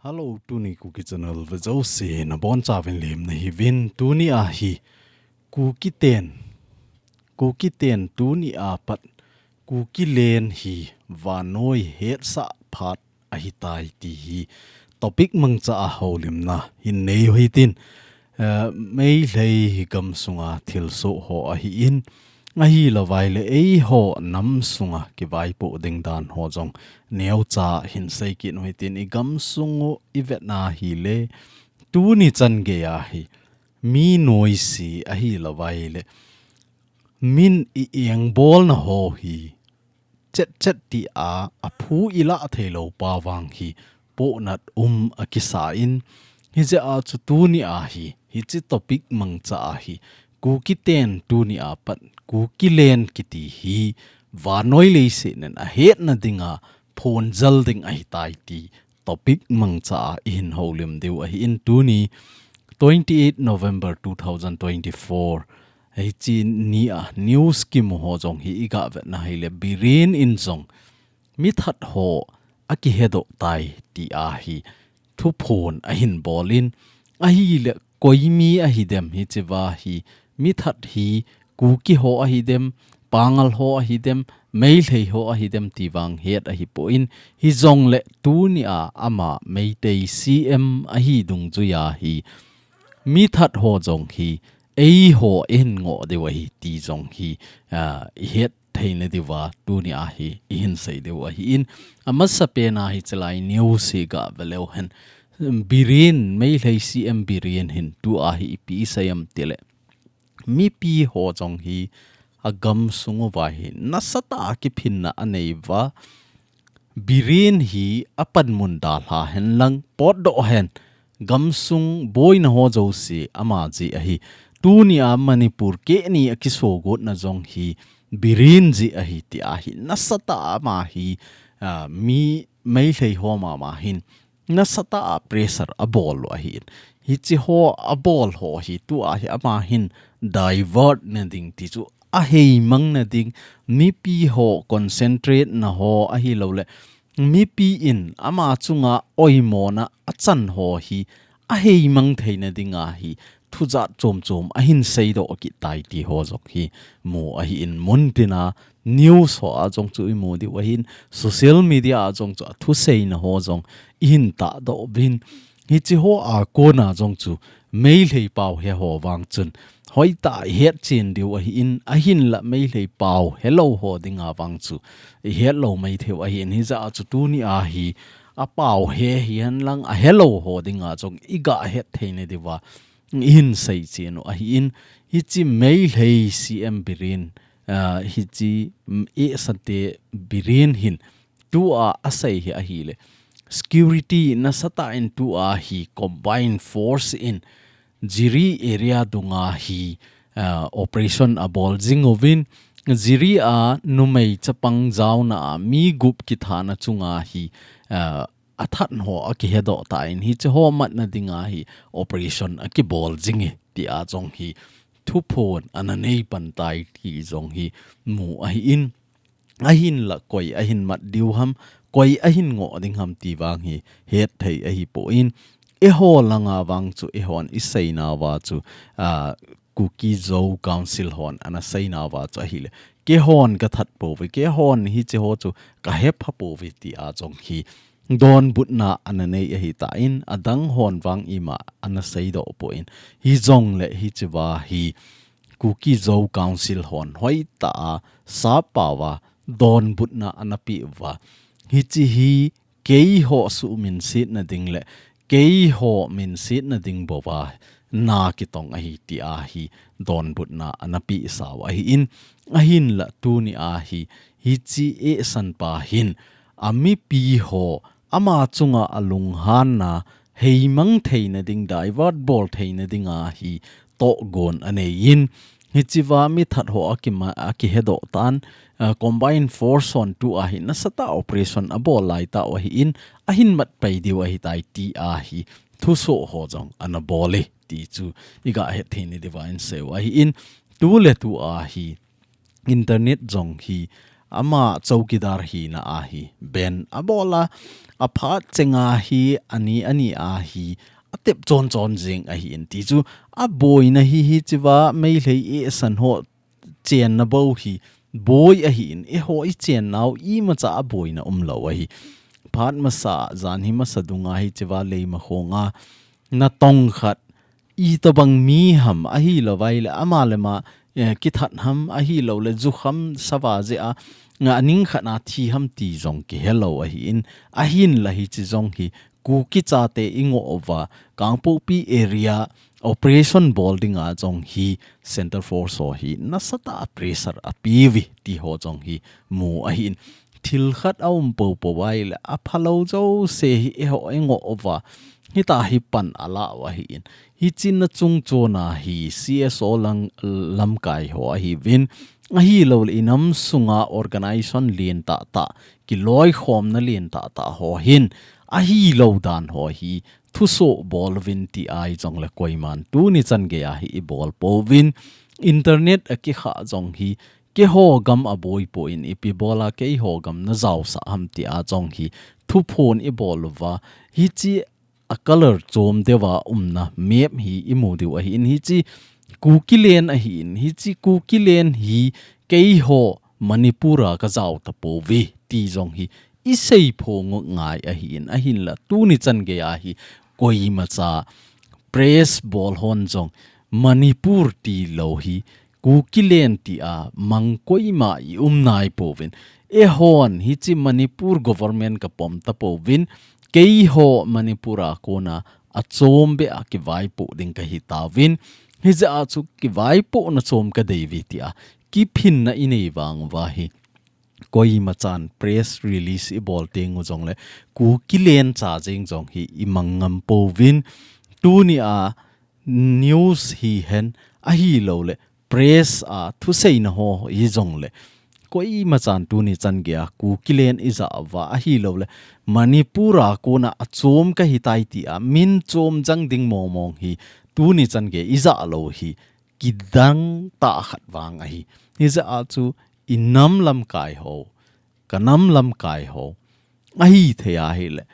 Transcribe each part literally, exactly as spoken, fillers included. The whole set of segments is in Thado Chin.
Hello, tuni Kuki Channel ve jouse nabonchauvin lemna hiuvin. Tuni ahi Kuki ten, Kuki ten tuni apat Kuki len hi vannoi hetsah phat ahitai ti hi topic mangcha a houlimna hin nei u hitin, eh, Meitei hi gamsunga thilsoh ho ahin, ahilouvaile eiho namsunga kivaipoh ding dan ho jong neocha hin seikit u hitin, i gamsung u i vetna hile tuni chan geiya hi mi noise ahilouvaile min i engbolna ho hi chetchet tia aphu i lah theilou pa vang hi pohnat um akisa in, hijeh a chu tuni ahi, hiche topic mangcha ahi, Kuki ten tuni apat Kuki len kiti hi vannoi leiset in ahetna dinga phongjal ding ahitai ti topic mangcha a ihin houlim diu ahin. Tuni twenty eight November two thousand twenty-four, hiche nia news kimu ho jong hi i gavetna hile Biren in jong mithat ho akihedoh tai tia hi thuphon ahin bolin, ahile koi mi ahidem hichea hi mithat hi Kuki ho ahidem, Pangal ho ahidem, Meitei ho ahidem ti vang het ahipon, hijongle tunia ama Meitei C M ahi dungjuiya hi mithat ho jong hi eiho ihin ngoh diu ahi ti jong hi, ah, ihet theina diuva tunia hi ihin sei diu ahin. Amasapen a hiche lai news hi gave leu hen, Biren, Meitei C M Biren hin tua hi ipi asei em tile, mipi ho jong hi agamsung uva hi nasatah a kiphinna anei uva, Biren hi apanmun dalha henlang potdoh hen, gamsung boina ho jouse ama jeh ahi. Tunia Manipur kehni akisogotna jong hi Biren jeh ahi tia hi nasatah a ama hi, ah, mi Meitei ho mama hin nasatah a pressure abol u ahin. Hiche ho abol ho hi tua hi ama hin divert na ding ti chu aheimang na ding, mipi ho concentrate na ho ahilouleh mipi in ama chunga oimona achan ho hi aheimang theina dinga hi thujat chom chom ahin seidoh kit tai ti ho jong hi mu ahin, muntina news ho a jong chu imu diu ahin, social media a jong chu athuseina ho jong ihin tahdoh uvin, hiche ho a kona jong chu Meitei pao he ho vang chun hoitah a ihet chen diu ahin, ahinla Meitei pao helou ho dinga vang chu ihet lou maithei u ahin, hijeh a chu tunia hi apao he hihenlang ahelou ho dinga jong i gahet theina diuva ihin seichen u ahin, hiche Meitei C M Biren, ah, hiche, mm, Ehsante Biren hin tua asei hi ahile, security nasatah in tua hi combined force in Jiri area dunga hi, ah, operation abol jing uvin, Jiri a numei chapang jaona a mi gup kithana chunga hi, ah, athat ho akihedoh tan, hiche ho matna dinga hi operation akibol jing e tia jong hi thuphon ana nei pan tai ti jong hi mu ahin, ahinla koi ahin mat diu ham, koi ahin ngoh ding ham ti vang hi hetthei ahipon, eiho langa vang chu eihon iseinauva chu, ah, Kuki Zo Council hon ana seinauva chu ahile, keihon kathat pouve, keihon hiche ho chu kahepha pouve tia jong hi donbutna ana nei ahitan, adang hon vang ima ana seidoh pon, hijongle hichea hi Kuki Zo Council hon hoitah a sappao a donbutna ana peh uva, hiche hi keiho suhminsetna ding le keiho minsetna ding bouva na kitong ahi tia hi donbutna ana pehsau ahin, ahinla tunia hi hiche Ehsan pa hin amipi ho ama chunga alunghanna heimang theina ding, divert bol theina dinga hi tohgon aneiyin, hichea mithat ho akima-, akihedoh tan, ah, combined force hon tua hi nasatah operation abol laitau ahin, ahin matpai diu ahitai tia hi thusoh ho jong ana bol e ti chu i gahet theina diuva iseiu ahin, tuletua hi internet jong hi ama chowkidar hina a hi ban abol a, aphat chenga hi ani ani a hi atep chon chon jing ahin, ti chu aboina hi hichea Meitei eisan ho chenna bou hi boi ahin, eiho i chennau imacha aboina umlou ahi. Phat masa, jan hi masa dunga hichea Leimakhong a natong khat, itobang mi ham ahilouleh ama le ama, eh, kithat ham ahilouleh jukham sava jeh a, nga aning khat a thi ham ti jong kihelou ahin, ahinla hiche jong hi Kuki chate ingoh uva, Kangpokpi area operation bol dinga jong hi Centre Force ho hi nasatah a pressure ape uve ti ho jong hi mu ahin. Thil khat aum popo ahileh aphalou jouse hi eiho ingoh uva, hitia hi pan ala u ahin. Hiche nachung chon a hi C S O lang, lamkai ho ahiuvin, ahilouleh inam sunga organization lentah tah, kiloikhomna lentah tah ho hin ahilou dan ho hi thusoh bol uvin ti ahi jongleh koiman tuni chan geiya hi ibol pouvin, internet a kikhah jong hi keiho gam aboi pon ipi bola keiho gam najaosah ham tia jong hi thuphon ibol uva, hiche a color chom deuva umna map hi imu diu ahin, hiche Kukiland ahin, hiche Kukiland hi keiho Manipur a kajao tapouve ti jong hi isei phong u ngai ahin, ahinla tuni chan geiya hi koimacha press bol hon jong Manipur tilou hi Kukiland tia mang koima ium nai pouvin. Eihon hiche Manipur government kapom tapouvin, keiho Manipur a kona achom beh a kivaipoh ding kahitauvin. Hijeh a chu kivaipohna chom kadeiuve tia kiphinna inei vang uva hi koimachan press release ibol teng u jongleh Kukiland cha jeng jong hi imang ngam pouvin. Tunia news hihen ahilouleh press a thuseina ho hijongleh koimachan tuni chan geiya Kukiland ijah uva ahilouleh Manipur a kona achom kahitai tia min chom jang ding mong mong hi tuni chan geiya ijah lou hi kidang tah khat vang ahi. Hijeh a chu inam lamkai ho, kanam lamkai ho ahithei ahileh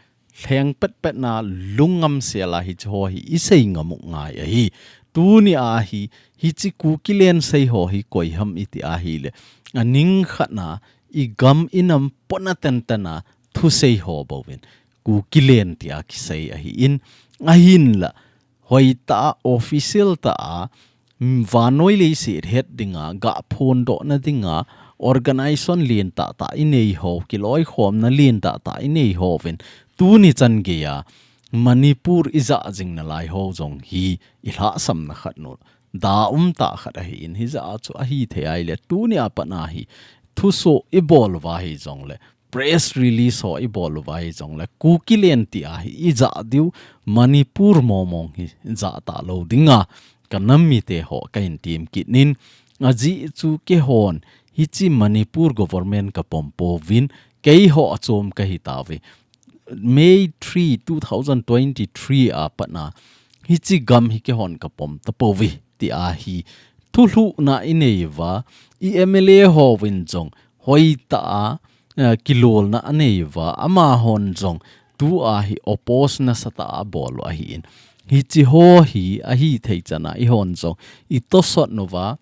lheng petpet na lungngam sela hiche ho hi isei ngam u ngai ahi. Tunia hi hiche Kukiland sei ho hi koi ham iti ahileh aning khat na igam inam potna tenten a thusei ho bouvin Kukiland tia kisei ahin, ahinla hoitah a official tah a, mm, vannoi leiset het dinga, gah phondohna dinga, organization lentah tah inei ho, kiloikhomna lentah tah inei hovin tuni chan geiya Manipur ijah jing nalai ho jong hi ilhahsamna khat u, da um tah khat ahin, hijeh a chu ahithei ahileh tunia pat a hi thusoh ibol uva hijongleh press release ho ibol uva hijongleh Kukiland tia hi ijah diu, Manipur mong mong hi jah talou dinga kanam mite ho kahin tem kit in, ajeh chu keihon hiche Manipur government kapom pouvin, keiho achom kahitauve. May three, two thousand twenty-three a pat a hiche gam hi keihon kapom tapouve tia hi thulhuhna inei uva, i M L A hovin jong hoitah a, eh, kilolna anei uva, amahon jong tua hi oppose nasatah a abol u ahin. Hiche ho hi ahithei chan a eihon jong itosot uva,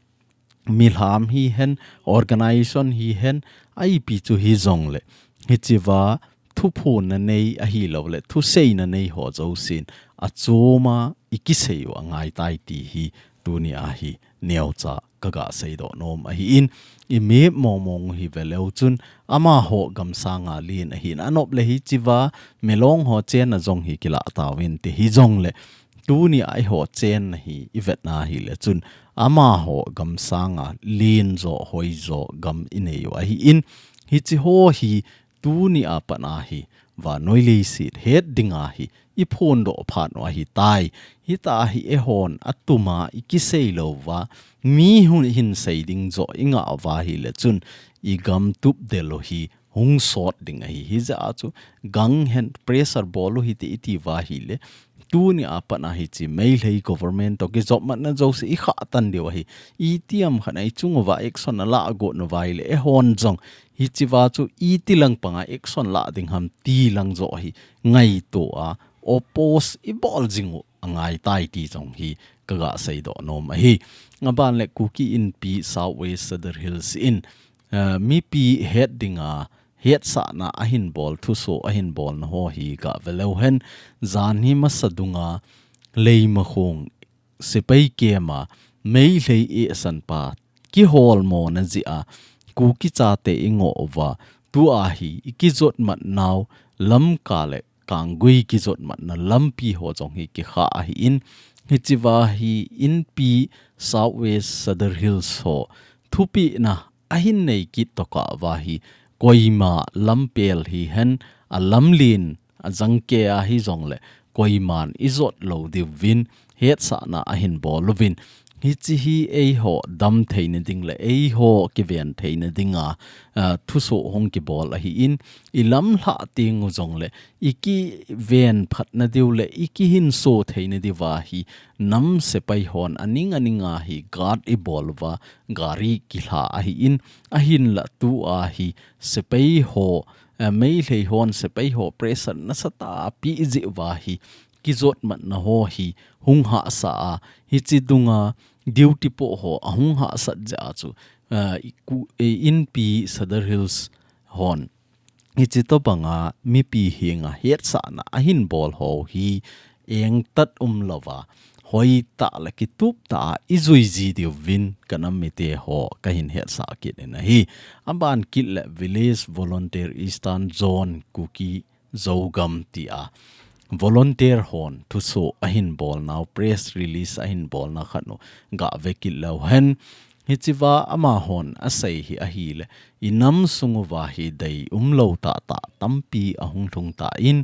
milham hihen, organization hihen, ipi chu hijongleh hichea thuphonna nei ahilouleh thuseina nei ho jousen achom a ikisei u angaitai ti hi tunia hi neocha kaga seidoh nom ahin, i map mong mong u hi veleu chun amaho gam sanga len ahin, anop leh hichea Milong ho chenna jong hi kilah tauvin ti hijongleh tunia eiho chenna hi ivetna hileh chun amaho gam sanga len jo, hoi jo gam inei u ahin, hiche ho hi tunia pat a hi vannoi leiset het dinga hi iphondoh phat u ahitai. Hitia hi eihon atuma ikisei lou uva, mi hin sei ding jo ingah uva hileh chun igam tup del u hi hung sot ding ahi. Hijeh a chu gang hen, pressure bol u hite iti uva hileh tuni a pat a hiche Meitei government toh kijopmatna jouse i khah tan diu ahi. Itiham khat a i chung uva action a lah got nauva ahile, eihon jong hiche va chu iti lang panga action lah ding ham ti lang joh hi ngaito a, oppose i bol jing u angai tai ti jong hi ka ga seidoh nom ahi. Aban le Kuki Inpi South West Sadar Hills in, eh, mipi het dinga hetsahna ahin bol, thusoh ahin bolna ho hi ga ve leu hen, jan hi masa dunga Leimakhong sepai camp a Meitei eisan pa kiholmona jeh a Kuki chate i ngoh uva, tua hi i kijotmat nau Lamka le Kanggui kijotmatna lampi ho jong hi kikhah ahin, hiche va hi Inpi South West Sadar Hills ho thupehna ahin nei kit tokah uva hi, koima lampel hihen, a lamlen a jangkei ahi jongle, koiman i jot lou diuvin, hetsahna ahin bol uvin. Hiche hi eiho dam theina ding le eiho kiven theina dinga, ah, thusoh hung kibol ahin, i lamlhah teng u jongle, i kiven phatna diu le i kihinso theina diuva hi nam sepai hon aning aninga hi guard i bol uva, gari kilha ahin, ahinla tua hi sepai ho, eh, Meitei hon sepai ho pressure nasatah a peh jeh uva hi kijotmatna ho hi hung hahsa a, hiche dunga duty poh ho ahung hahsat jeh a chu, eh, i Ku-, eh, Inpi Sadar Hills hon hiche tobanga mipi henga hetsahna ahin bol ho hi engtat umlouva, hoitah le kituptah a i jui ji diuvin ka nam mite ho ka hin hetsah kit in ahi. Aban kit le Village Volunteer Eastern Zone Kuki Zogam tia volunteer hon thusoh ahin bolnau, press release ahin bolna khat u ga ve kit leu hen. Hiche va amahon asei hi ahile, i nam sung uva hi dei umlou tahtah tampi ahung lhung tan,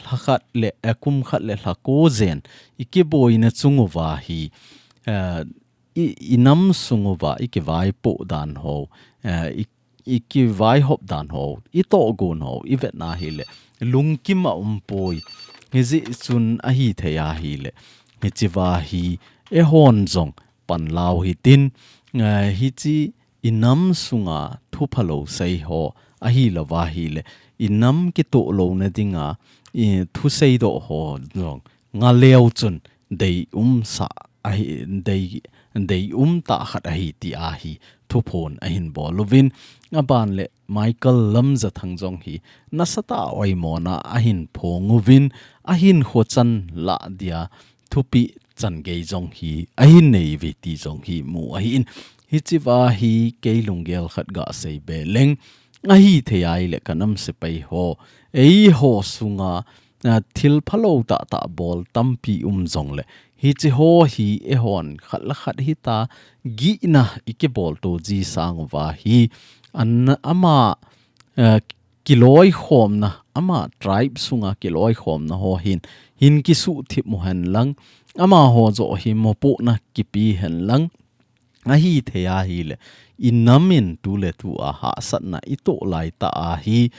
lha khat le, eh, kum khat le lha ko jen i kiboina chung uva hi, eh, i, i nam sung uva i kivaipoh dan ho, eh, i, i kivaihop dan ho, i tohgon ho i vetna hile, lungkim aumpoi. Hijeh chun ahithei ahile, hiche va hi eihon jong panla u hitin, eh, hiche i nam sunga thuphalou sei ho ahilouva ahile, i nam kitoh louna dinga i thuseidoh ho jong ngaleu chun deium sa ahi, dei, deium tah khat ahi tia hi thuphon ahin bol uvin, aban le Michael Lamjathang jong hi nasatah a oimona ahin phong uvin, ahinkho chan lah dia thupeh chan gei jong hi ahin nei uve ti jong hi mu ahin, hiche va hi kei lunggel khat ga sei be leng, ahithei ahile ka nam sepai ho, eiho sunga, ah, thil phalou tahtah bol tampi um jongle, hiche ho hi eihon khat le khat hita gihna i kibolto ji sang uva hi, an ama, ah, kiloikhomna, ama tribe sunga kiloikhomna ho hin, hin kisuhthip u hen lang, amaho joh hi mopohna kipe hen lang, ahithei ahile, i nam in tuletu a hahsatna i toh laitah a hi,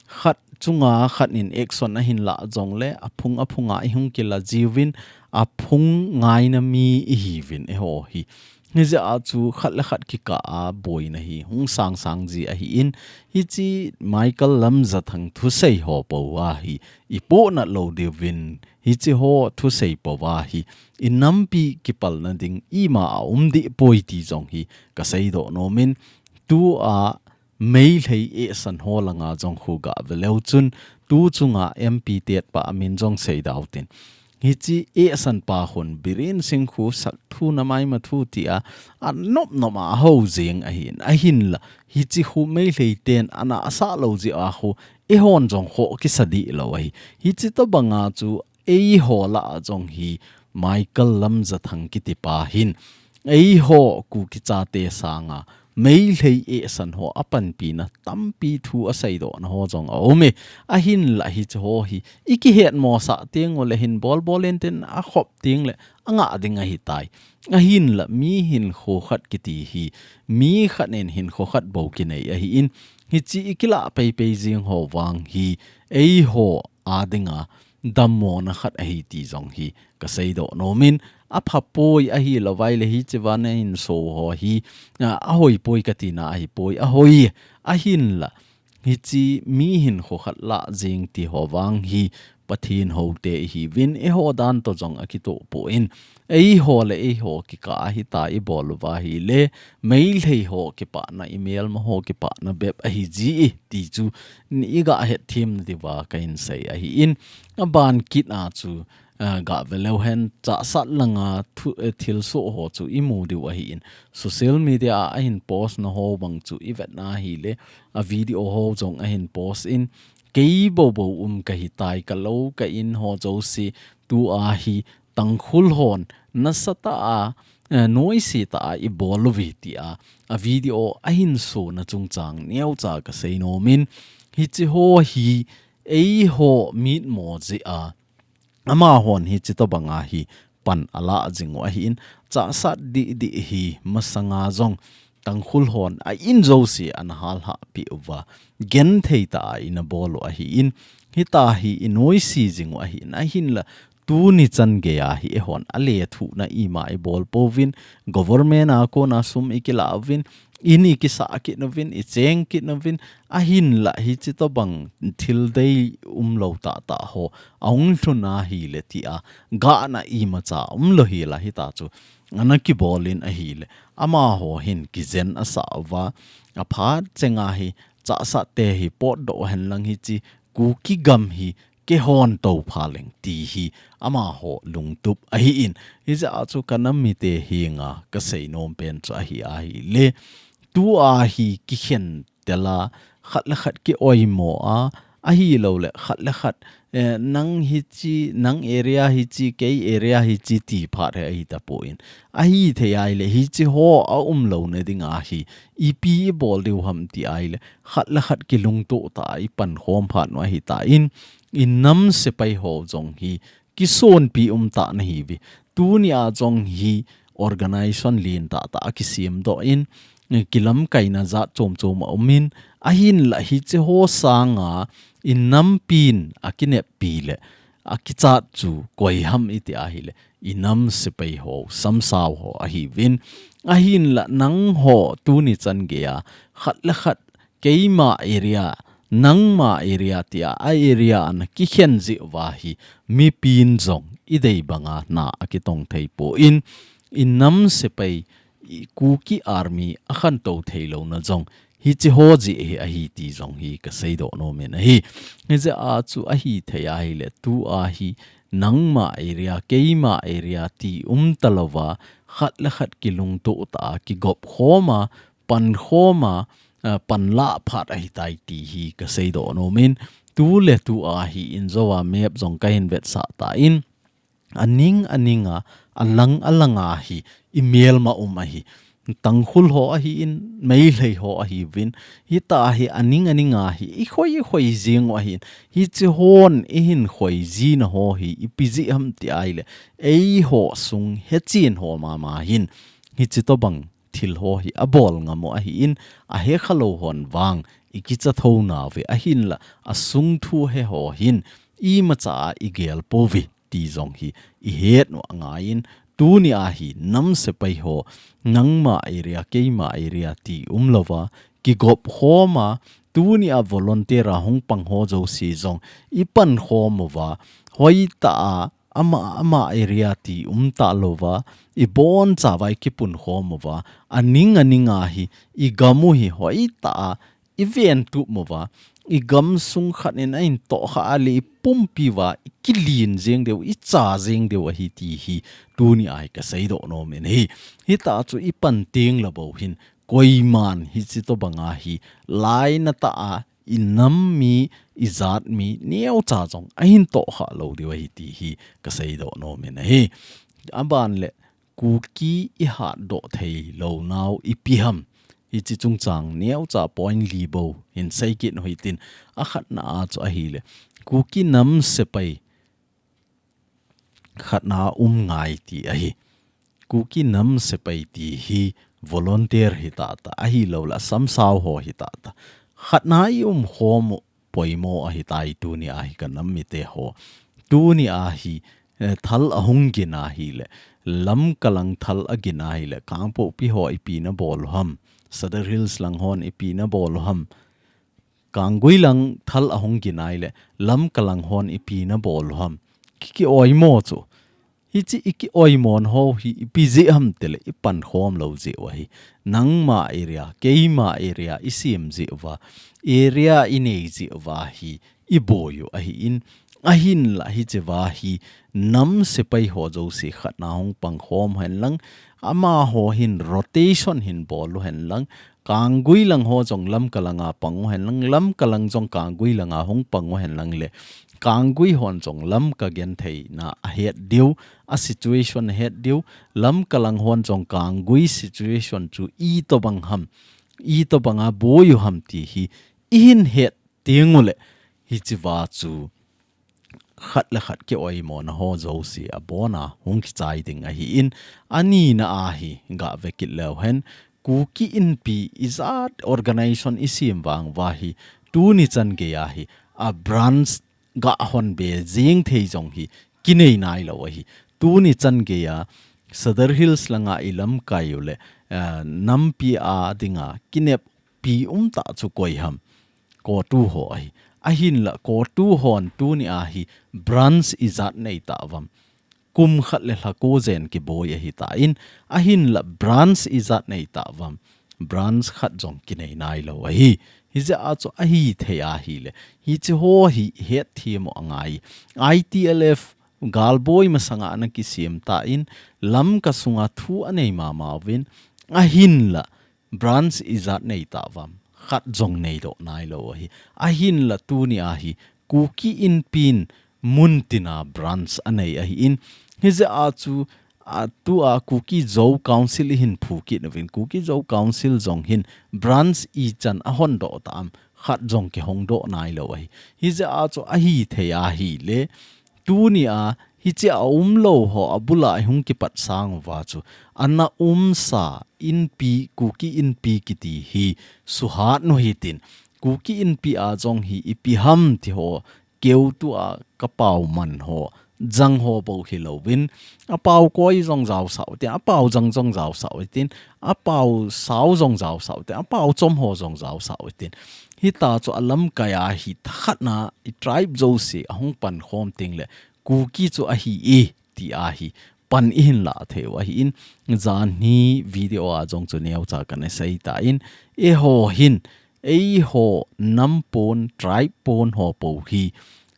khat chunga khat in action ahin lah jongle, aphung aphunga i hung kila jiuvin, aphung ngaina mi i hiuvin eiho hi. Hijeh a chu khat le khat kikah a boina hi hung sangsang ji ahin, hiche Michael Lamjathang thusei ho pou a hi i pohnat lou diuvin, hiche ho thusei pou a hi i nampi kipalna ding ima aum deh poi ti jong hi ka seidoh nom in, tua Meitei eisan ho langa jong khu ga ve leu chun, tu chunga M P tet pa amin jong seidoh tin. Hiche eisan pa khun Biren Singh khu sak thu na maima thu tia, anop nop a hou jing ahin, ahinla, hiche khu Meitei ten ana asah lou jeh a khu, eihon jong khoh kisa deh lou ahi. Hiche tobanga chu eiho lah a jong hi Michael Lamjathang kiti pa hin, eiho Kuki chate sanga, Meitei eisan ho apanpina tampi thu aseidohna ho jong aum e. Ahinla hiche ho hi i kihetmosah teng ule hin bolbol in tin akhop teng le angah ding ahitai. Ahinla mi hinkho khat kiti hi, mi khat in hinkho khat bou kinei ahin, hiche i kilah peipei jing ho vang hi, eiho a dinga dammona khat ahi ti jong hi ka seidoh nomin, aphapoi ahilouva ahile hiche vana hin so ho hi, a, ahoipoi katina ahipoi, ahoi, ahinla. Hiche mi hinkho khat lah jing ti ho vang hi Pathen houte ihiuvin, eiho dan toh jong akitoh poi. Eiho le eiho kikah a hitia ibol uva ahile, Meitei ho kipana, imelma ho kipana bep ahiji e ti chu iga hetthem diuva kahin sei ahin. Aban kit a chu, a, gah veleu hen, Chassad langa thu, eh, thilsoh ho chu imu diu ahin. Social media a ahin post na ho bang chu ivet na ahile, a video ho jong ahin post in, kei boubou um kahitai, ka lou ka in ho jouse tua hi Tangkhul hon nasatah a, eh, noise tah a ibol uve tia a video ahin sona chungchang neocha ka sei nomin, hiche ho hi eiho mitmo jeh a, amahon hiche tobanga hi pan alah jing u ahin, Chassad dihdih hi masanga jong Tangkhul hon a in jouse ana halhah peh uva, genthei tah a ina bol u ahin, hitia hi inoise jing u ahin, ahinla tuni chan geiya hi eihon alethuhna ima ibol pouvin, government a kona sum ikilah uvin, in ikisah kit uvin, icheng kit uvin, ahinla hiche tobang thil deium lou tahtah ho ahung lhun ahile tia gahna imacha umlou hela hitia chu ana kibol in ahile, amaho hin kijen asah uva, aphat chenga hi Chassad te hi potdoh hen lang hiche Kuki gam hi keihon toupha leng ti hi amaho lungtup ahin. Hijeh a chu ka nam mite henga ka sei nom pen chu ahi ahile, tua hi kikhen tela, khat le khat ki-oimo a, ahilouleh khat le khat, eh, nang hiche, nang area hiche, kei area hiche ti phat hi ahitapon, ahithei ahile hiche ho aumlouna dinga hi ipi ibol diu ham ti ahile, khat le khat kilungtoh tah a ipankhom phat u ahitan, inam sepai ho jong hi kisonpi umtah nahiuve. Tunia jong hi organization len tahtah a kisemdoh in, kilamkaina jat chomchom aumin, ahinla hiche ho sanga inampin akineppi le akichat chu koi ham iti ahile, inam sepai ho, samsau ho ahiuvin, ahinla nangho tuni chan geiya khat le khat keima area, nangma area tia a area ana kikhen jeh uva hi mipin jong idei banga na akitong theipon, inam sepai, i Kuki Army akhantou theilouna jong hiche ho jeh hi ahi ti jong hi ka seidoh nomin ahi. Hijeh a chu ahithei ahile tua hi nangma area, keima area ti umtalouva, khat le khat kilungtoh tah a kigop khoma, pankhoma, a, panlah phat ahitai ti hi ka seidoh nomin, tuletua hi injouva map jong kahin vetsah tan, aning aninga, alang alanga hi imelma um ahi. Tangkhul ho ahin, Meitei ho ahiuvin, hitia hi aning aninga hi ikhoi ikhoi jing u ahin, hiche hon ihin khoi jina ho hi ipi jeh ham ti ahile, eiho sung hechen ho mama hin hiche tobang thil ho hi abol ngam u ahin, ahekhalou hon vang ikicha thou nauve, ahinla asung thu he ho hin imacha a igel pouve ti jong hi ihet u angaiyin, tunia hi nam sepai ho, nangma area, keima area ti umlouva, kigop khoma, tunia volunteer a hung pang ho jouse jong ipankhom uva, hoitah a, ama, ama area ti umtalouva, ibonchauva ikipunkhom uva, aning aninga hi igam u hi hoitah a iventup uva, igamsung khat in ahin tohkhah a le ipumpi uva, ikilin jeng diu, icha jeng diu ahi ti hi tunia hi ka seidoh nomin ahi. Hitia chu ipan tengle bou hin, koiman hiche tobanga hi lainatah a inam mi, ijat mi neocha jong ahin tohkhah lou diu ahi ti hi ka seidoh nomin ahi. Aban le Kuki ihatdoh theilounau ipi ham? Hiche chungchang neocha point li bou hin seikit u hitin, akhatna a chu ahile, Kuki nam sepai khatna um ngai ti ahi. Kuki nam sepai ti hi volunteer hitahtah, ahilouleh samsau ho hitahtah. Khatna iumkhom u poimo ahitai tunia hi ka nam mite ho. tuni a hi, eh, thal ahung gin ahile, Lamka lang thal agin ahile, Kangpokpi ho ipi nabol u ham, Sadar Hills lang hon ipi nabol u ham, Kanggui lang thal ahung gin ahile, Lamka lang hon ipi nabol u ham, ki, ki oimo chu. Hichi i ki oimo na ho hi ipi jeh ham tile i pankhom lou jeh u ahi. Nangma area, keima area i sem jeh uva, area i nei jeh uva hi i boi u ahi in, ahinla hichi va hi nam sepai ho jouse khat na hung pankhom hen lang, amaho hin rotation hin bol u hen lang, Kanggui lang ho jong Lamka langa pang u hen lang, Lamka lang jong Kanggui langa hung pang u hen lang le, Kanggui hon jong Lamka genthei na ahet diu, a situation ahet diu, Lamka lang hon jong Kanggui situation chu itobang ham, itobang a boi u ham ti hi i hin het ding u le, hichi va chu khat le khat ki oimo na ho jouse abon a hung kichai ding ahi in, ani na a hi ga ve kit leu hen, Kuki Inpi ijat organization i sem vang uva hi, tuni chan gei a hi, a branch ga hon be jing thei jong hi, ki nei nai lou ahi. Tuni chan gei a, Sadar Hills langa i lamkai u le, eh, nampi a dinga, ki nep pi um ta chu koi ham. CoTU ho ahi. Ahinla CoTU hon tuni a hi branch ijat nei ta uvam. Kum khat le lha ko jen kiboi ahi ta in, ahinla branch ijat nei ta uvam. Branch khat jong ki nei nai lou ahi. Hijeh a chu ahi thei ahile, hichi ho hi het them u angai. I T L F galboi masanga ana kisem ta in, Lamka sunga thu anei mama uvin, ahinla branch ijat nei ta uvam. Khat jong nei doh nai lou ahi. Ahinla tuni a hi Kuki Inpi in mun tina branch anei ahi in. Hijeh a chu, a, tua Kuki Zo Council i hin phu kit uvin, Kuki Zo Council jong hin branch ichan ahon doh ta am, khat jong kihong doh nai lou ahi. Hijeh a chu ahi thei ahile, tuni a, hichi a um lou ho, abula i hung kipat sang uva chu, ana umsa Inpi, Kuki Inpi kiti hi suhat nu hitin, Kuki Inpi a jong hi ipi ham ti ho, keu tua ka pau man ho, jang ho bou hi louvin, a pau koi jong jaosah u tin, a pau jang jong jaosah u tin, a pau sao jong jaosah u tin, a pau chom ho jong jaosah u tin. Hita chu a lamkai a hi thakhat na i tribe jouse ahung pankhom ting le, Kuki chu ahi e, ti a hi pan i hin la thei u ahi in, jan hi video a jong chu neocha kana sei ta in, eiho hin, eiho nam pon, tribe pon ho pou hi,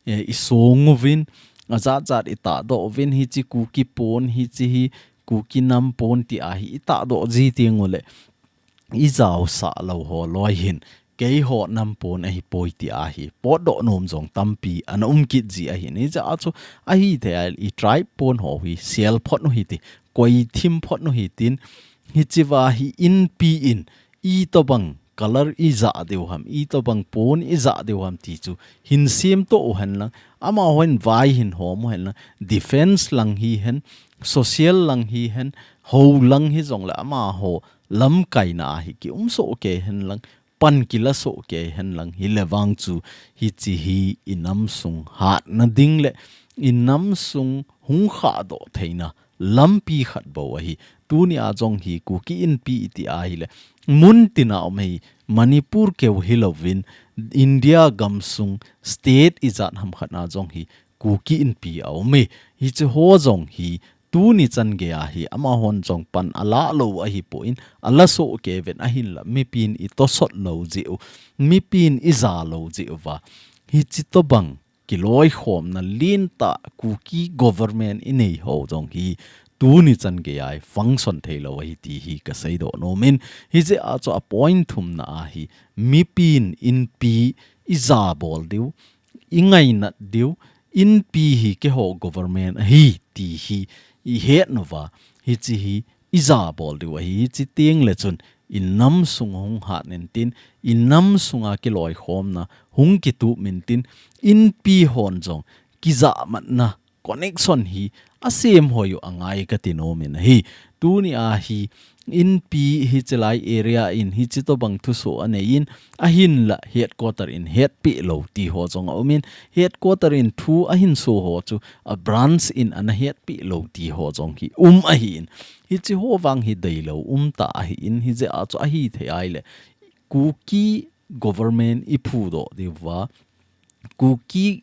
eh, i song uvin, ajat jat i tahdoh uvin, hichi Kuki pon, hichi hi Kuki nam pon ti a hi i tahdoh ji ting u le, i jaosah lou ho loi hin, keiho nam pon ahi poi ti a hi potdoh nom jong tampi ana um kit ji ahi in. Hijeh a chu ahi thei a i tribe pon ho hi sel phot nu hiti, koi thim phot nu hitin, hichi va hi Inpi in itobang color i jah diu ham, itobang pon i jah diu ham ti chu hin sem to u hen lang, amahon vai hin hom u hen lang, defense lang hi hen, social lang hi hen, ho lang hi jong le amaho lamkai na a hi ki um soh kei hen lang, pan kila soh kei hen lang, hi le vang chu hichi hi i nam sung hatna ding le i nam sung hung khahdoh theina lampi khat bou ahi. Tuni a jong hi Kuki Inpi i ti a hi le, mun tina um hi Manipur keu hi louvin, India gam sung state ijat ham khat na jong hi Kuki Inpi a um e. Hichi ho jong hi tuni chan gei a hi amahon jong pan ala lou ahi poi in, ala soh kei uvin ahin la, mipin i tosot lou jeh u, mipin i ja lou jeh uva, hichi tobang kiloikhomna lentah Kuki government i nei ho jong hi tuni chan gei a hi function thei lou ahi ti hi ka seidoh nom in, hijeh a chu a point thumna a hi mipin Inpi i ja bol diu, i ngainat diu, Inpi hi keiho government ahi ti hi i het nu va, hichi hi i ja bol diu ahi, hichi ting le chun i nam sung hung hat nin tin, i nam sunga kiloikhomna hung kitup min tin, Inpi hon jong kijahmatna connection hi asem hoi u angai kati nom in ahi. Tuni a hi Inpi hiche lai area in hiche tobang thusoh anei in, ahinla headquarter in hetpi lou ti ho jong aum in, headquarter in thu ahin so ho chu a branch in ana hetpi lou ti ho jong hi um ahi in. Hiche ho vang hi deilou um ta ahi in, hijeh a chu ahithei ahile Kuki government iphudoh diu va, Kuki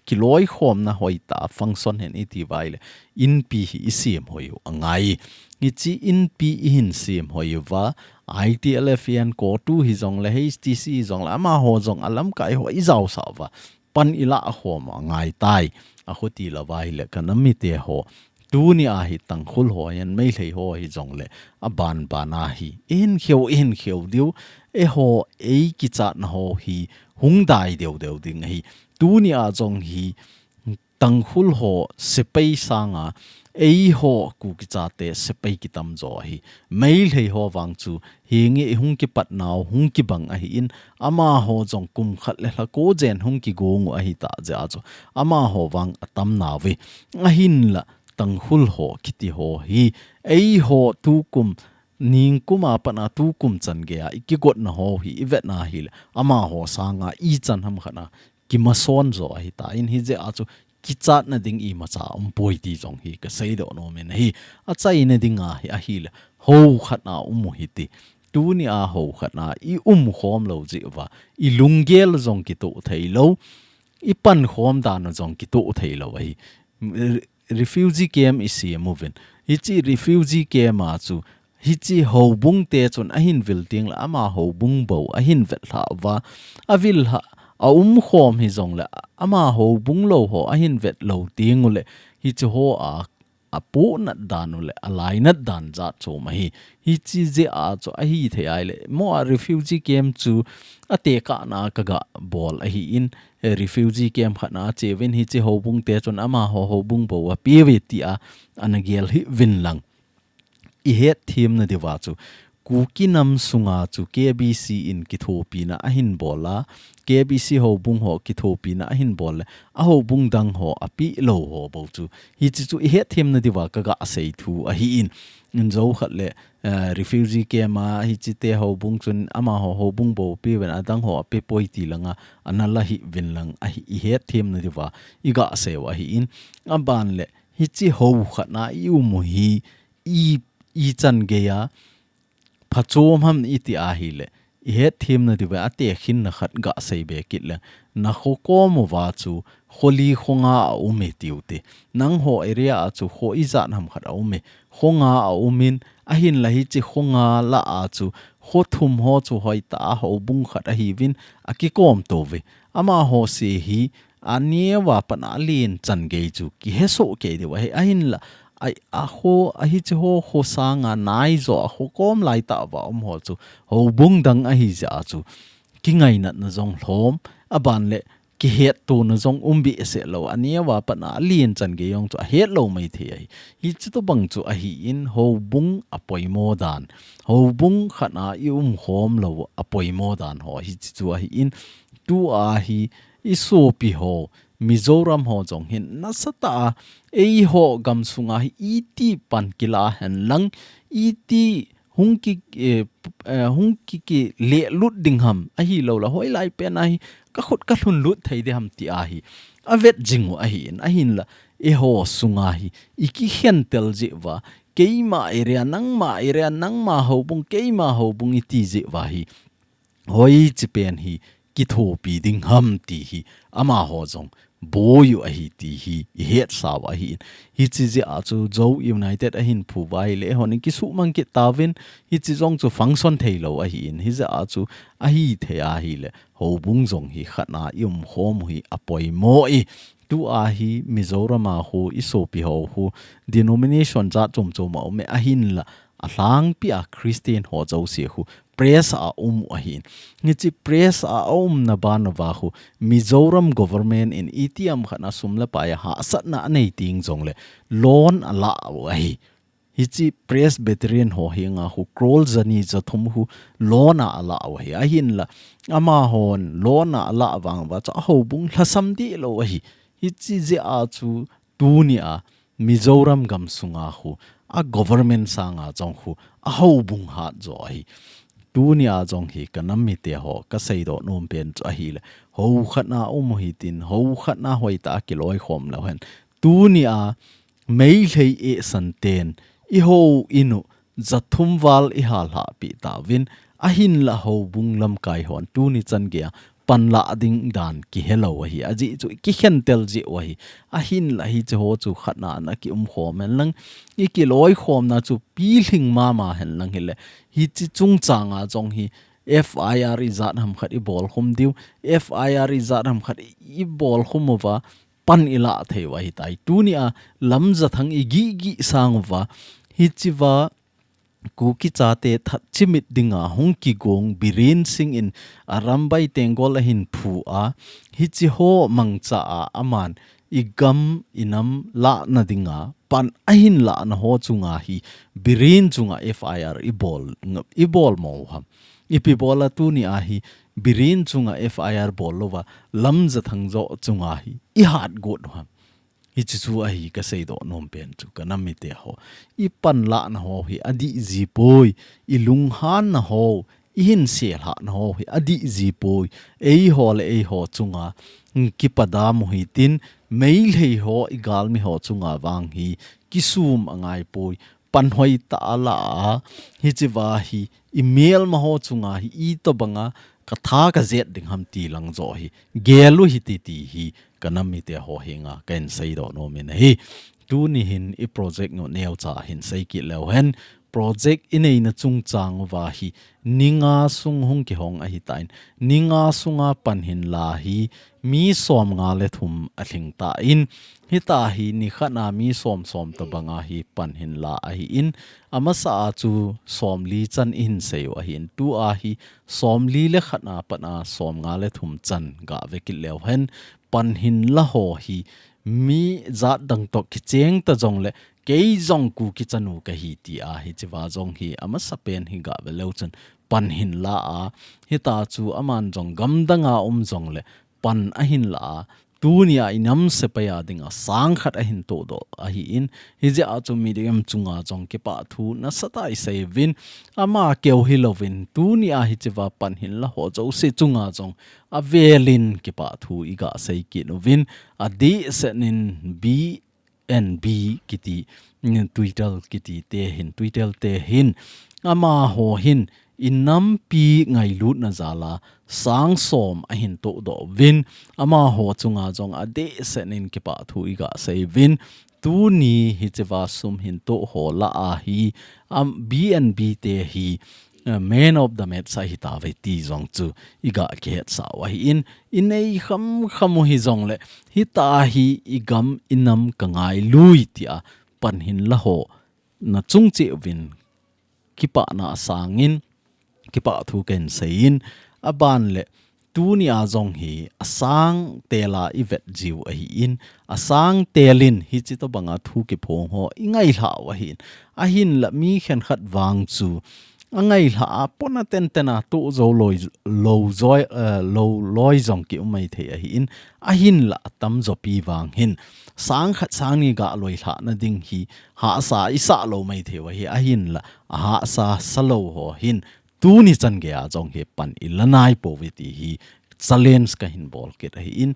kiloikhomna hoitah a function hen iti uva ahile, Inpi hi isem hoi u angai. Hiche Inpi ihin sem hoi uva, I T L F in CoTU hijongle, H T C hijongle, amaho jong alamkai ho ijaosah uva, pan ilah khom u angai tai. Akhuti lou uva ahile, kanam mite ho, tuni a hi Tangkhul ho hin, Meitei ho hijongle, aban ban a hi ihin kheu, ihin kheu diu, eiho, eikichatna ho hi hung dai deu deu ding ahi. Tuni a jong hi Tangkhul ho sepai sanga eiho Kuki chate sepai kitam jo ahi. Meitei ho vang chu hinge ihung kipat nau hung kibang ahi in, amaho jong kum khat le lha ko jen hung kigong u ahi tah jeh a chu amaho vang atam nauve. Ahinla Tangkhul ho kiti ho hi eiho tukum, ningkum a pat a tukum chan gei a ikigotna ho hi ivet na hile, amaho sanga ichan ham khat a kimason jo ahi ta in, hijeh a chu kichatna ding imacha umpoi ti jong hi kasei doh nom in ahi. Achaina dinga hi ahile, hou khat a um u hite. Tuni a hou khat a ium khom lou jeh uva, ilunggel jong kitoh thei lou, ipan khom dan u jong kitoh thei lou ahi. Re-, refugee camp isem uvin. Hiche refugee camp a chu hiche houbung te chun ahin vil teng le ama houbung bou ahin vetlha uva. Avilha, aumkhom hijongle ama houbung lou ho ahin vet lou teng ule, hiche ho a, apohnat dan ule, alainat dan jat chom ahi. Hiche jeh a chu ahithei ahile, mo a refugee camp chu atekahna a kaga bol ahi in, eh, refugee camp khat na ache uvin hiche houbung te chun amaho houbung bou ape uve tia ana gel hih uvin lang. Ihetthem na diuva chu, Kuki nam sunga chu K B C in kithopina ahin bol a, K B C houbung ho kithopina ahin bol le, ahoubung dang ho ape lou ho bou chu. Hiche chu ihetthem na diuva kaga sei thu ahi in, injo khat le, eh, refugee camp a hiche te houbung chun amaho houbung bou ape uvin adang ho ape poi ti langa ana la hih uvin lang ahi, ihetthem na diuva iga sei u ahi in. Aban le, hiche hou khat na ium u hi i, ichan gei a phachom ham iti ahile, ihetthem na diuva atekhinna khat ga sei be kit le, nakho kom uva chu kho li kho nga aum e tiu te. Nangho area a chu kho ijat ham khat aum e, kho nga aum in, ahinla hiche kho nga lah a chu kho thum ho chu hoitah a houbung khat ahiuvin, akikom to uve. Amaho se hi aneo a pat a alen chan gei chu kihesoh kei diu ahi, ahinla, ai, akho, ahiche ho kho sanga naijo a kho kom laitah uva um ho chu houbung dang ahi jeh a chu kingainatna jong lhom, aban le kihettona jong um behseh lou, aneo a pat a alen chan gei jong chu ahet lou maithei ahi. Hiche tobang chu ahi in, houbung apoimo dan, houbung khat a ium khom lou apoimo dan ho hiche chu ahi in, tua hi isopi ho, Mizoram ho jong hin nasatah a, eiho gamsunga hi iti pan kila hen lang, iti hung ki, eh, eh, hung ki, kilelut ding ham, ahilou le hoilai pen a hi kakhut kalhun lut thei ding ham ti ahi. Avet jing u ahi in, ahinla, eiho sunga hi ikikhen tel jeh uva, keima area, nangma area, nangma houbung, keima houbung iti jeh uva hi, hoiche pen hi kithopi ding ham ti hi amaho jong boi u ahi ti hi ihetsa u ahi in. Hiche jeh a chu Zo United ahin phu uva ahile, eihon ikisuhmang kit tauvin, hiche jong chu function thei lou ahi in. Hijeh a chu ahithei ahile, houbung jong hi khat na ium khom u hi apoimo e. Tua hi Mizoram a khu isopi ho khu denomination jat chom chom aum e, ahinla alhangpi a Christian ho jouse khu press a um u ahi in. Hiche press a aumna ban uva khu Mizoram government in itiham khat na sum le pai a hahsatna anei teng jongle loan ala u ahi. Hiche Presbyterian ho henga khu crore jani jathum khu loan a ala u ahi. Ahinla amahon loan a ala vang uva chu ahoubung lhasam deh lou ahi. Hiche jeh a chu Tunia Mizoram gamsunga khu a government sanga jong khu a houbung hat jo ahi. Tunia jong hi ka nam mite ho ka seidoh nom pen chu ahile, ho khatna um u hitin, ho khatna hoitah a kiloikhom leu hen, tunia Meitei eisan ten i hou inu jathum val i halhah pi tauvin, ahinla houbung lamkai hon tuni chan geia panlah ding dan kihelou ahi. Ajeh chu kikhentel jeh u ahi. Ahinla hiche ho chu khatna na kiumkhom hen lang, i kiloikhomna chu pilhing mama hen lang hile, hiche chungchanga jong hi F I R ijat ham khat i bolkhum diu, F I R ijat ham khat i bolkhum uva, pan i lah thei u ahitai. Tunia Lamjathang i gihgih sang uva, hichea Kuki chate that chimit dinga hung kigong Biren Singh in Arambai Tenggol ahin phu a, hiche ho mangcha a aman i gam i nam lahna dinga pan ahin lahna ho chunga hi Biren chunga F I R i bol, i bol mo ham. Ipi bola tunia hi Biren chunga F I R bol louva Lamjathang jo chunga hi i hat got u ham. Hiche chu ahi ka seidoh nom pen chu ka nam mite ho. I panlahna ho hi adih ji poi, i lunghanna ho, i hinselhahna ho hi adih ji poi. Eiho le eiho chunga, mm, kipa dam u hitin, Meitei ho i galmi ho chunga vang hi kisum angai poi. Pan hoitah a la a, hichea hi i melma ho chunga hi itobanga ka tha ka jet ding ham ti lang jo hi gel u hite ti hi ka nam mite ho henga ka hin seidoh nom in ahi. Tuni hin i project nu neocha hin sei kit leu hen, project i neina chungchang uva hi ni nga sung hung kihong ahitan, ni nga sunga pan hin la hi mi som nga le thum alhing tan, hitia hi ni khatna mi som som tobanga hi pan hin la ahin, amasa a chu som li chan i hin sei u ahin, tua hi som li le khatna patna som nga le thum chan ga ve kit leu hen, pan hin la ho hi mi jat dang toh kicheng ta jongle, kei jong Kuki chanu ka hi tia hichea jong hi amasa pen hi ga ve leu chun pan hin la a, hitia chu aman jong gamdanga um jongle pan ahin la a, tunia i nam sepai a dinga sang khat ahin tohdoh ahin, hijeh a chu medium chunga jong kipah thu nasatah a i sei uvin, ama keu hilouvin, tunia hichea pan hin la ho jouse chunga jong avelin kipah thu i ga sei kit uvin, adehset in B N B kiti, mm, Twitter kiti te hin, Twitter te hin, amaho hin i nampi ngailutna jal a sang som ahin tohdoh uvin, amaho chunga jong adehset in kipah thu i ga sei uvin, tuni hichea sum hin toh ho lah a hi, am, B N B te hi, eh, man of the match ahi tauve ti jong chu i ga kihetsah u ahin, i nei kham kham u hi jongle, hitia hi i gam i nam ka ngailui tia pan hin la ho na chung cheh uvin kipana a sangin, kipah thu ka hin seiyin, aban le tunia jong hi asang tela i vet jiu ahin, asang telin hiche tobanga thu kiphong ho i ngailhah u ahin, ahinla mi khenkhat vang chu angailhah a pona tenten a toh jou loi, lou joi, eh, lou loi jong ki um maithei ahin, ahinla atamjo pi vang hin sang khat sang ni ga loilhahna ding hi hahsa i sah lou maithei u ahi, ahinla ahahsa sa lou ho hin tuni chan geia jong hi pan i la nai pouve ti hi challenge ka hin bol kit ahin,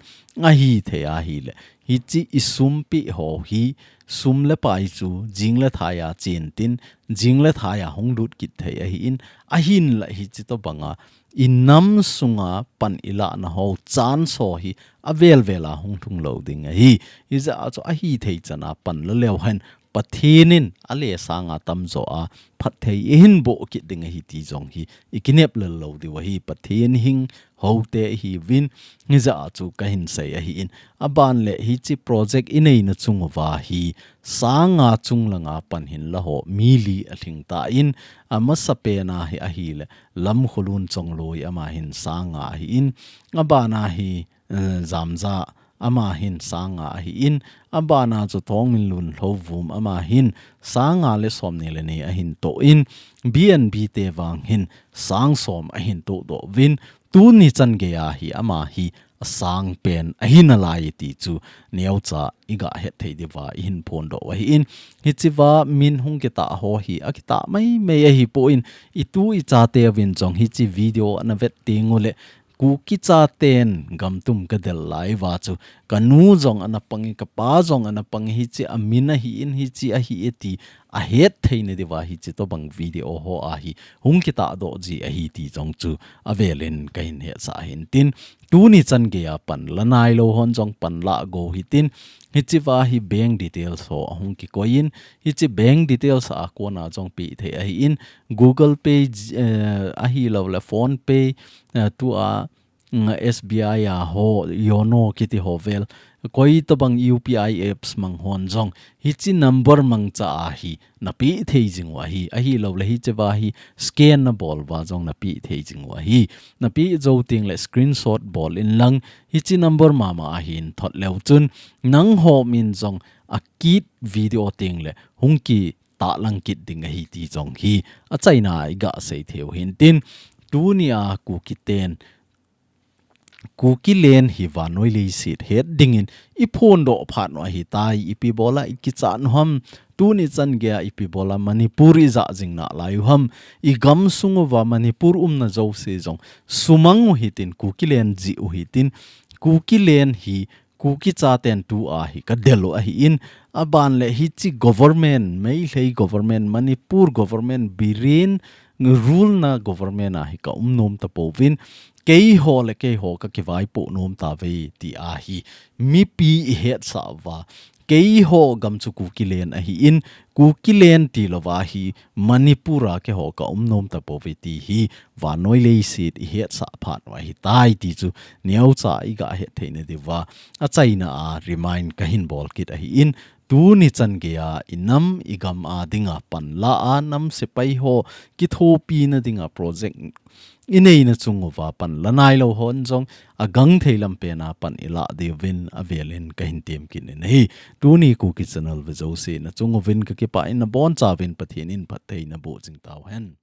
ahithei ahile, hiche i sumpi ho hi, sum le pai chu jing le thai a chen tin, jing le thai a hung lut kit thei ahin, ahinla hiche tobanga i nam sunga pan i lahna ho chance ho hi avel vel a hung lhung lou ding ahi. Hijeh a chu ahithei chan a pan la leu hen, Pathen in ale sanga tamjo a phatthei i hin boh kit ding ahi ti jong hi i kinep lel lou diu ahi. Pathen hing houte ihiuvin, hijeh a chu ka hin sei ahin. Aban le hiche project i neina chung uva hi sang nga chung langa pan hin la ho mi li alhing tan, amasa pen a hi ahile Lamkholun Chongloi ama hin sang nga ahin, aban a hi eh, Jamja ama hin sang nga ahin, aban a chu Thongminlun Lhouvum ama hin sang nga le som ni le ni ahin toh in, B N B te vang hin sang som ahin tohdoh uvin, tuni chan geia hi ama hi sang pen ahi nalai ti chu neocha iga het thei diuva ihin phondoh u ahin, hichea min hung kitah ho hi akitah maimai ahipon, itu ichateuvin jong hiche video ana vet teng uleh Kuki chaten gamtum kadel lai uva chu kanu jong ana pang e, kapa jong ana pang e, hiche amin ahin, hiche ahi e ti ahet theina diuva hiche tobang video ho a hi hung kitahdoh ji ahi ti jong chu avelin kahin hetsah ahin tin, tuni chan geiya pan la nailou hon jong pan la go hitin, hichea hi bank details ho ahung kikoiyin, hiche bank details a kona jong pe thei ahin, Google Pay, eh, ahilouleh PhonePe, eh, tua, mm, S B I a ho, Yono kiti ho vel, koi tobang U P I apps mang hon jong hiche number mangcha a hi napeh thei jing u ahi, ahilouleh hichea hi scan nabol uva jong napeh thei jing u ahi. Napeh jou teng leh screenshot bol inlang, hiche number mama a hin thot leu chun nangho min jong akit video teng leh hung kitahlang kit ding ahi ti jong hi achaina a iga sei thei u ahin tin, tunia Kuki ten Kukiland hi vannoi leiset het dingin iphondoh phat u ahitai, ipi bola ikichat u ham, tuni chan geiya ipi bola Manipur ija jing nalai u ham, igamsung uva Manipur umna jouse jong sumang u hitin, Kukiland jih u hitin, Kukiland hi Kuki chaten tua hi kadel u ahin, aban leh hiche government, Meitei government, Manipur government, Biren rule na government a hi kaum nom tapouvin, keiho le keiho kakivaipoh nom tauve ti a hi mipi ihetsah uva, keiho gam chu Kukiland ahin, Kukiland tilouva hi Manipur a keiho kaum nom tapouve ti hi vannoi leiset ihetsah phat u ahitai ti chu neocha iga het theina diuva achaina a remind kahin bol kit ahin, tuni chan geiya inam igam a dinga pan la a nam sepai ho kithopina dinga project ineina chung uva pan la nailou hon jong agang thei lam pen a pan ilah diuvin avelin kahin tem kit in ahi. Tuni Kuki Channel ve jouse nachung uvin kakipah in, nabonchauvin Pathen in phatthei naboh jing tauhen.